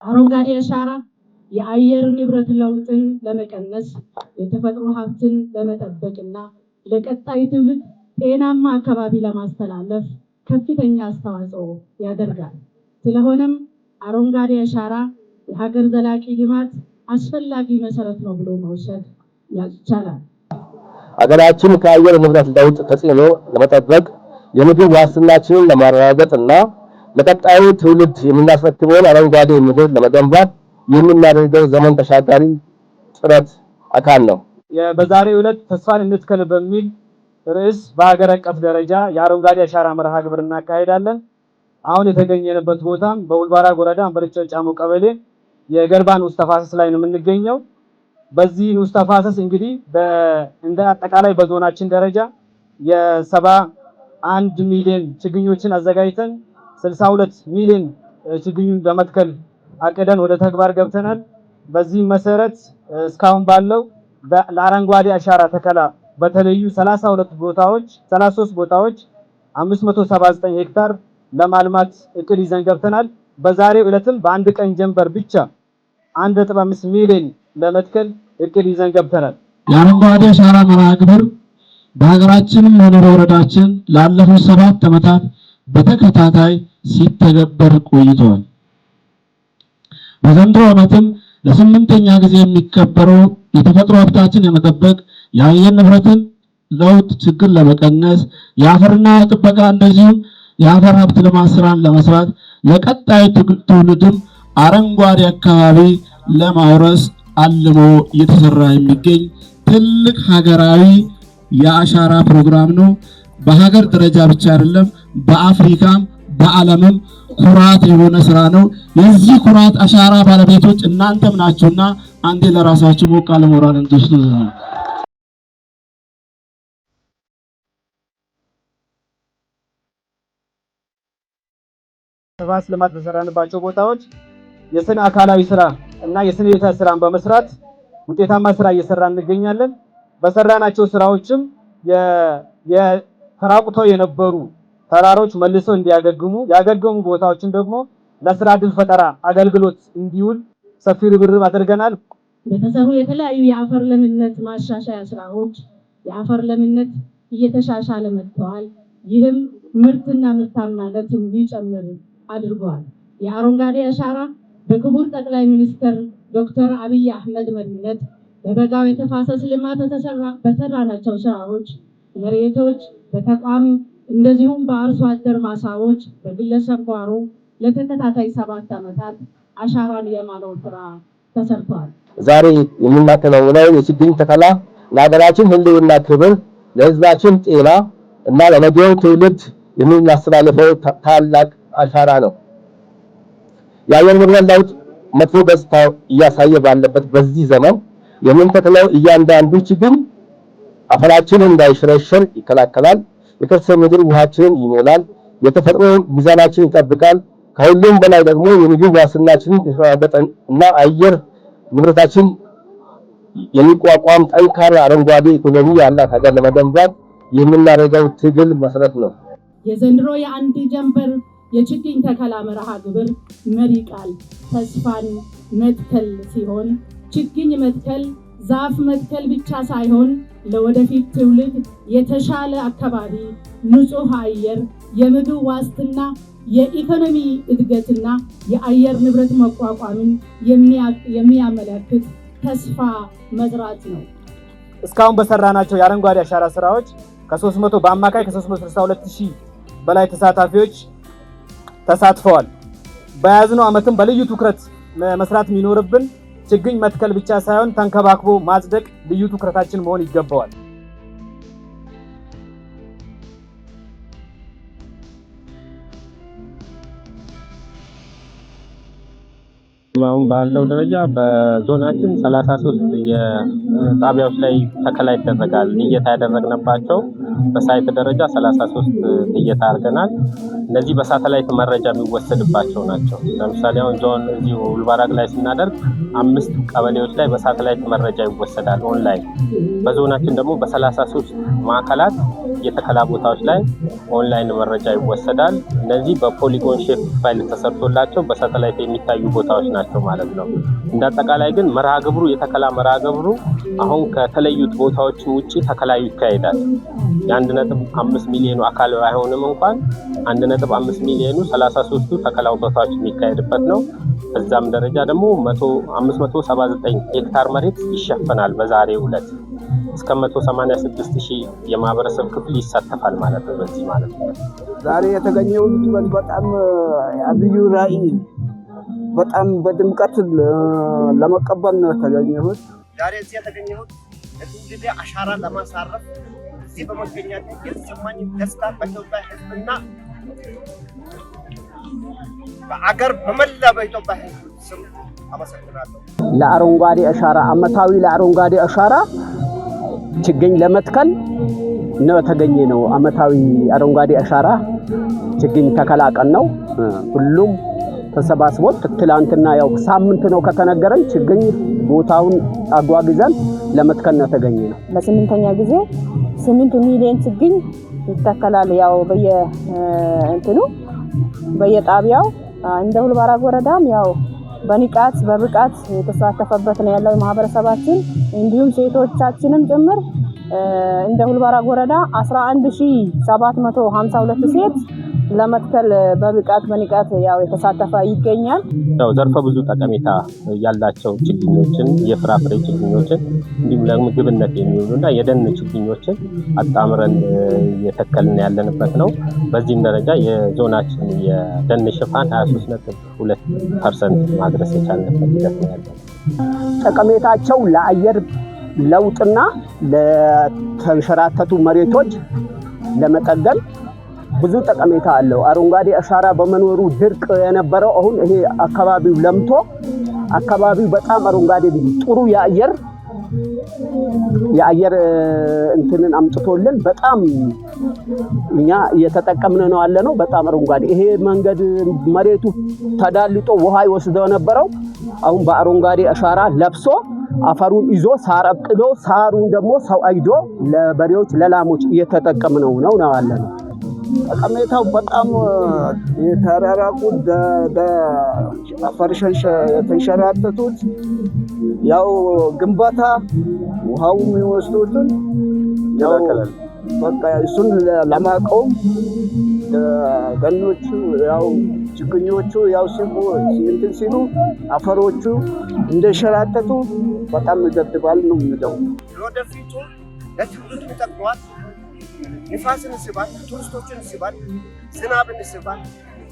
አረንጓዴ አሻራ የአየር ንብረት ለውጥን ለመቀነስ፣ የተፈጥሮ ሀብትን ለመጠበቅና ለቀጣይ ትውልድ ጤናማ አካባቢ ለማስተላለፍ ከፍተኛ አስተዋጽኦ ያደርጋል። ስለሆነም አረንጓዴ አሻራ የሀገር ዘላቂ ልማት አስፈላጊ መሰረት ነው ብሎ መውሰድ ይቻላል። ሀገራችን ከአየር ንብረት ለውጥ ተጽዕኖ ለመጠበቅ፣ የምግብ ዋስትናችንን ለማረጋገጥ እና ለቀጣዩ ትውልድ የምናስረክበውን አረንጓዴ ምድር ለመገንባት የምናደርገው ዘመን ተሻጋሪ ጥረት አካል ነው። በዛሬው ዕለት ተስፋን እንትከል በሚል ርዕስ በሀገር አቀፍ ደረጃ የአረንጓዴ አሻራ መርሃ ግብር እናካሄዳለን። አሁን የተገኘንበት ቦታም በውልባራ ወረዳ አንበርቾ ጫሞ ቀበሌ የገርባ ንዑስ ተፋሰስ ላይ ነው የምንገኘው። በዚህ ንዑስ ተፋሰስ እንግዲህ እንደ አጠቃላይ በዞናችን ደረጃ የ71 ሚሊዮን ችግኞችን አዘጋጅተን 62 ሚሊዮን ችግኙን በመትከል አቅደን ወደ ተግባር ገብተናል። በዚህ መሰረት እስካሁን ባለው ለአረንጓዴ አሻራ ተከላ በተለዩ 32 ቦታዎች፣ 33 ቦታዎች 579 ሄክታር ለማልማት እቅድ ይዘን ገብተናል። በዛሬው ዕለትም በአንድ ቀን ጀንበር ብቻ 1.5 ሚሊዮን ለመትከል እቅድ ይዘን ገብተናል። የአረንጓዴ አሻራ መርሃ ግብር በሀገራችንም ሆነ በወረዳችን ላለፉት 7 ዓመታት በተከታታይ ሲተገበር ቆይቷል። በዘንድሮ ዓመትም ለስምንተኛ ጊዜ የሚከበረው የተፈጥሮ ሀብታችን የመጠበቅ፣ የአየር ንብረትን ለውጥ ችግር ለመቀነስ፣ የአፈርና ጥበቃ እንደዚሁም የአፈር ሀብት ልማት ስራን ለመስራት፣ ለቀጣይ ትውልድም አረንጓዴ አካባቢ ለማውረስ አልሞ እየተሰራ የሚገኝ ትልቅ ሀገራዊ የአሻራ ፕሮግራም ነው። በሀገር ደረጃ ብቻ አይደለም፣ በአፍሪካም በዓለምም ኩራት የሆነ ስራ ነው። የዚህ ኩራት አሻራ ባለቤቶች እናንተም ናችሁና አንዴ ለራሳችሁ ሞቅ ያለ ሞራል እንድትወስዱ ነው። ተፋሰስ ልማት በሰራንባቸው ቦታዎች የስነ አካላዊ ስራ እና የስነ ህይወታዊ ስራን በመስራት ውጤታማ ስራ እየሰራ እንገኛለን። በሰራናቸው ስራዎችም ተራቁተው የነበሩ ተራሮች መልሰው እንዲያገግሙ፣ ያገገሙ ቦታዎችን ደግሞ ለስራ ዕድል ፈጠራ አገልግሎት እንዲውል ሰፊ ርብርብ አድርገናል። በተሰሩ የተለያዩ የአፈር ለምነት ማሻሻያ ስራዎች የአፈር ለምነት እየተሻሻለ መጥተዋል። ይህም ምርትና ምርታማነት እንዲጨምር አድርጓል። የአረንጓዴ አሻራ በክቡር ጠቅላይ ሚኒስትር ዶክተር አብይ አህመድ መሪነት በበጋው የተፋሰስ ልማት በሰራናቸው ስራዎች መሬቶች በተቋም እንደዚሁም በአርሶ አደር ማሳዎች፣ በግለሰብ ጓሮ ለተከታታይ 7 ዓመታት አሻራን የማኖር ስራ ተሰርቷል። ዛሬ የምናከናውነው የችግኝ ተከላ ለሀገራችን ሕልውና ክብር፣ ለሕዝባችን ጤና እና ለነገው ትውልድ የምናስተላልፈው ታላቅ አሻራ ነው። የአየር ንብረት ለውጥ መጥፎ ገጽታ እያሳየ ባለበት በዚህ ዘመን የምንተክለው እያንዳንዱ ችግኝ አፈራችንን እንዳይሸረሸር ይከላከላል፣ የከርሰ ምድር ውሃችንን ይሞላል፣ የተፈጥሮ ሚዛናችንን ይጠብቃል። ከሁሉም በላይ ደግሞ የምግብ ዋስትናችንን የተረጋገጠ እና አየር ንብረታችን የሚቋቋም ጠንካራ አረንጓዴ ኢኮኖሚ ያላት ሀገር ለመገንባት የምናደርገው ትግል መሰረት ነው። የዘንድሮ የአንድ ጀንበር የችግኝ ተከላ መርሃ ግብር መሪ ቃል ተስፋን መትከል ሲሆን ችግኝ መትከል ዛፍ መትከል ብቻ ሳይሆን ለወደፊት ትውልድ የተሻለ አካባቢ፣ ንጹህ አየር፣ የምግብ ዋስትና፣ የኢኮኖሚ እድገትና የአየር ንብረት መቋቋምን የሚያመለክት ተስፋ መዝራት ነው። እስካሁን በሰራናቸው የአረንጓዴ አሻራ ስራዎች ከ300 በአማካይ ከ362 ሺህ በላይ ተሳታፊዎች ተሳትፈዋል። በያዝነው ዓመትም በልዩ ትኩረት መስራት የሚኖርብን ችግኝ መትከል ብቻ ሳይሆን ተንከባክቦ ማጽደቅ ልዩ ትኩረታችን መሆን ይገባዋል። አሁን ባለው ደረጃ በዞናችን 33 የጣቢያዎች ላይ ተከላ ይደረጋል። ልየታ ያደረግንባቸው በ site ደረጃ 33 ልየታ አድርገናል። እነዚህ በሳተላይት መረጃ የሚወሰድባቸው ናቸው። ለምሳሌ አሁን ዞን እዚሁ ሁልባራግ ላይ ስናደርግ 5 ቀበሌዎች ላይ በሳተላይት መረጃ ይወሰዳል ኦንላይን። በዞናችን ደግሞ በ33 ማዕከላት የተከላ ቦታዎች ላይ ኦንላይን መረጃ ይወሰዳል። እነዚህ በ polygon shape file ተሰርቶላቸው በሳተላይት የሚታዩ ቦታዎች ናቸው ማለት ነው። እንደ አጠቃላይ ግን መርሃ ግብሩ የተከላ መርሃ ግብሩ አሁን ከተለዩት ቦታዎች ውጪ ተከላዩ ይካሄዳል። የ1.5 ሚሊዮኑ አካል ባይሆንም እንኳን 1.5 ሚሊዮኑ 33ቱ ተከላው ቦታዎች የሚካሄድበት ነው። በዛም ደረጃ ደግሞ 579 ሄክታር መሬት ይሸፈናል። በዛሬው ዕለት እስከ 186 ሺህ የማህበረሰብ ክፍል ይሳተፋል ማለት ነው። በዚህ ማለት ነው ዛሬ የተገኘው በጣም አብዩ ራዕይ በጣም በድምቀት ለመቀበል ነው የተገኘሁት። ዛሬ እዚህ የተገኘሁት ለትውልዴ አሻራ ለማሳረፍ እዚህ በመገኘቴ የተሰማኝ ደስታ በኢትዮጵያ ሕዝብና በአገር በመላ በኢትዮጵያ ሕዝብ ስም አመሰግናለሁ። ለአረንጓዴ አሻራ አመታዊ ለአረንጓዴ አሻራ ችግኝ ለመትከል ነው የተገኘ ነው። አመታዊ አረንጓዴ አሻራ ችግኝ ተከላ ቀን ነው። ሁሉም ተሰባስቦ ትላንትና ያው ሳምንት ነው ከተነገረን ችግኝ ቦታውን አጓግዘን ለመትከል ነው የተገኘ ነው። በስምንተኛ ጊዜ 8 ሚሊዮን ችግኝ ይተከላል። ያው በየ እንትኑ በየጣቢያው እንደ ሁልባራግ ወረዳም ያው በንቃት በብቃት የተሳተፈበት ነው ያለው ማህበረሰባችን፣ እንዲሁም ሴቶቻችንም ጭምር እንደ ሁልባራግ ወረዳ 11752 ሴት ለመትከል በብቃት በንቃት ያው የተሳተፈ ይገኛል። ያው ዘርፈ ብዙ ጠቀሜታ ያላቸው ችግኞችን የፍራፍሬ ችግኞችን እንዲሁም ለምግብነት የሚውሉና የደን ችግኞችን አጣምረን እየተከልን ያለንበት ነው። በዚህም ደረጃ የዞናችን የደን ሽፋን 23.2% ማድረስ የቻልንበት ሂደት ነው ያለው። ጠቀሜታቸው ለአየር ለውጥና ለተንሸራተቱ መሬቶች ለመጠገን ብዙ ጠቀሜታ አለው። አረንጓዴ አሻራ በመኖሩ ድርቅ የነበረው አሁን ይሄ አካባቢው ለምቶ አካባቢው በጣም አረንጓዴ ጥሩ የአየር እንትንን አምጥቶልን በጣም እኛ እየተጠቀምን ነው ያለ ነው። በጣም አረንጓዴ ይሄ መንገድ መሬቱ ተዳልጦ ውሃ ይወስደው የነበረው አሁን በአረንጓዴ አሻራ ለብሶ አፈሩን ይዞ ሳር አብቅሎ ሳሩን ደግሞ ሰው አይዶ ለበሬዎች ለላሞች እየተጠቀምነው ነው ነው ያለ ነው። ጠቀሜታው በጣም የተራራቁት አፈር የተንሸራተቱት ያው ግንባታ ውሃው የሚወስዱትን ያው በቃ እሱን ለማቆም ገኖቹ ያው ችግኞቹ ያው እንትን ሲሉ አፈሮቹ እንደሸራተቱ በጣም ይገድባል ነው የሚለው። ለወደፊቱ ለትውልዱ ይጠቅመዋል። ንፋስን ይስባል፣ ቱሪስቶችን ይስባል፣ ዝናብን ይስባል።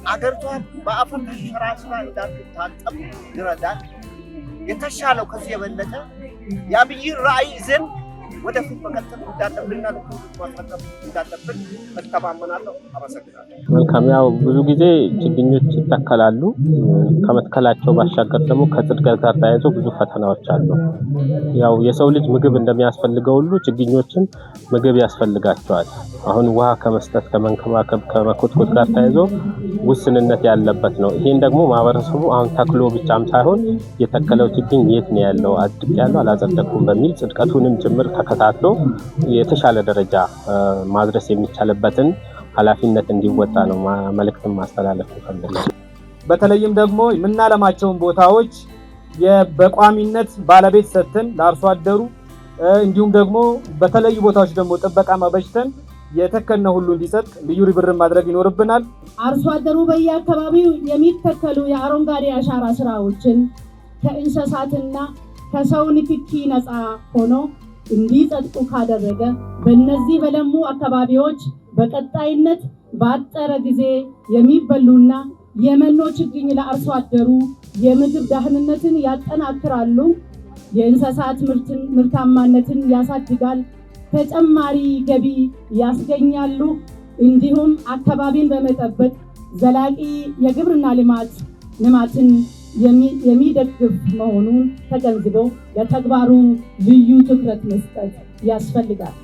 አገሪቷን በአፈር ተሸራሽራ እንዳትታጠብ ይረዳል። የተሻለው ከዚህ የበለጠ የአብይን ራዕይ ይዘን ወደፊት መቀጠል እንዳለብንና ለትውልድ ማስረከብ እንዳለብን እተማመናለሁ። አመሰግናለሁ። መልካም። ያው ብዙ ጊዜ ችግኞች ይተከላሉ። ከመትከላቸው ባሻገር ደግሞ ከጽድቀት ጋር ተያይዞ ብዙ ፈተናዎች አሉ። ያው የሰው ልጅ ምግብ እንደሚያስፈልገው ሁሉ ችግኞችም ምግብ ያስፈልጋቸዋል። አሁን ውሃ ከመስጠት፣ ከመንከባከብ፣ ከመኮትኮት ጋር ተያይዞ ውስንነት ያለበት ነው። ይሄን ደግሞ ማህበረሰቡ አሁን ተክሎ ብቻም ሳይሆን የተከለው ችግኝ የት ነው ያለው፣ አጽድቄያለሁ አላጸደቅኩም በሚል ጽድቀቱንም ጭምር ተከታትሎ የተሻለ ደረጃ ማድረስ የሚቻልበትን ኃላፊነት እንዲወጣ ነው መልእክትን ማስተላለፍ የምፈልገው። በተለይም ደግሞ የምናለማቸውን ቦታዎች በቋሚነት ባለቤት ሰጥተን ለአርሶ አደሩ፣ እንዲሁም ደግሞ በተለዩ ቦታዎች ደግሞ ጥበቃ ማበጅተን የተከልነው ሁሉ እንዲጸድቅ ልዩ ርብርብ ማድረግ ይኖርብናል። አርሶ አደሩ በየአካባቢው የሚተከሉ የአረንጓዴ አሻራ ስራዎችን ከእንስሳትና ከሰው ንክኪ ነፃ ሆኖ እንዲጸድቁ ካደረገ በእነዚህ በለሙ አካባቢዎች በቀጣይነት ባጠረ ጊዜ የሚበሉና የመኖ ችግኝ ለአርሶ አደሩ የምግብ ደህንነትን ያጠናክራሉ፣ የእንስሳት ምርታማነትን ያሳድጋል፣ ተጨማሪ ገቢ ያስገኛሉ። እንዲሁም አካባቢን በመጠበቅ ዘላቂ የግብርና ልማትን የሚደግፍ መሆኑን ተገንዝቦ ለተግባሩ ልዩ ትኩረት መስጠት ያስፈልጋል።